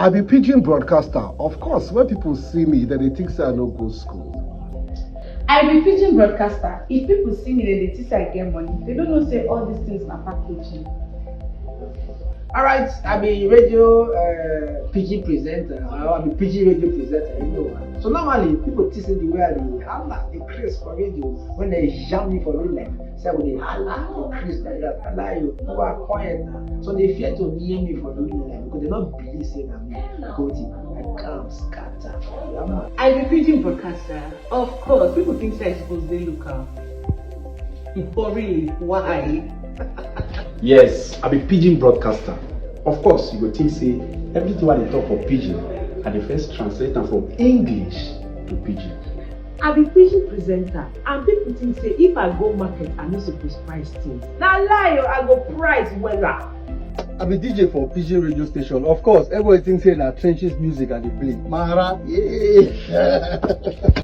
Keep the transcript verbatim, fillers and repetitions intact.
I be pidgin broadcaster. Of course, when people see me, dem dey think say I no go school. I be pidgin broadcaster. If people see me, dem dey think say I get money. Dem no know say all these things na packaging. Alright, I be radio uh, pidgin presenter. I be pidgin radio presenter. You know. So normally, people think say the way I dey holla, dey craze for radio, when dem jam me for real life, say I go dey holla, dey craze like that. Holla you, go and quiet now. So dem fear to near me for real life because dem no believe say na me. Go dey, I come scatter. Yeah, man. I be pidgin broadcaster. Of course, people think say I suppose dey local. For real, why? Yes, I be pidgin broadcaster. Of course, you go think say everything wey I dey talk for pidgin, I dey first translate am from English to pidgin. I be pidgin presenter, and people think say if I go market, I no suppose price things. Na lie o, I go price wella. I be D J for pidgin radio station. Of course, everybody think say na trenches music I dey play. Mahara, yeah.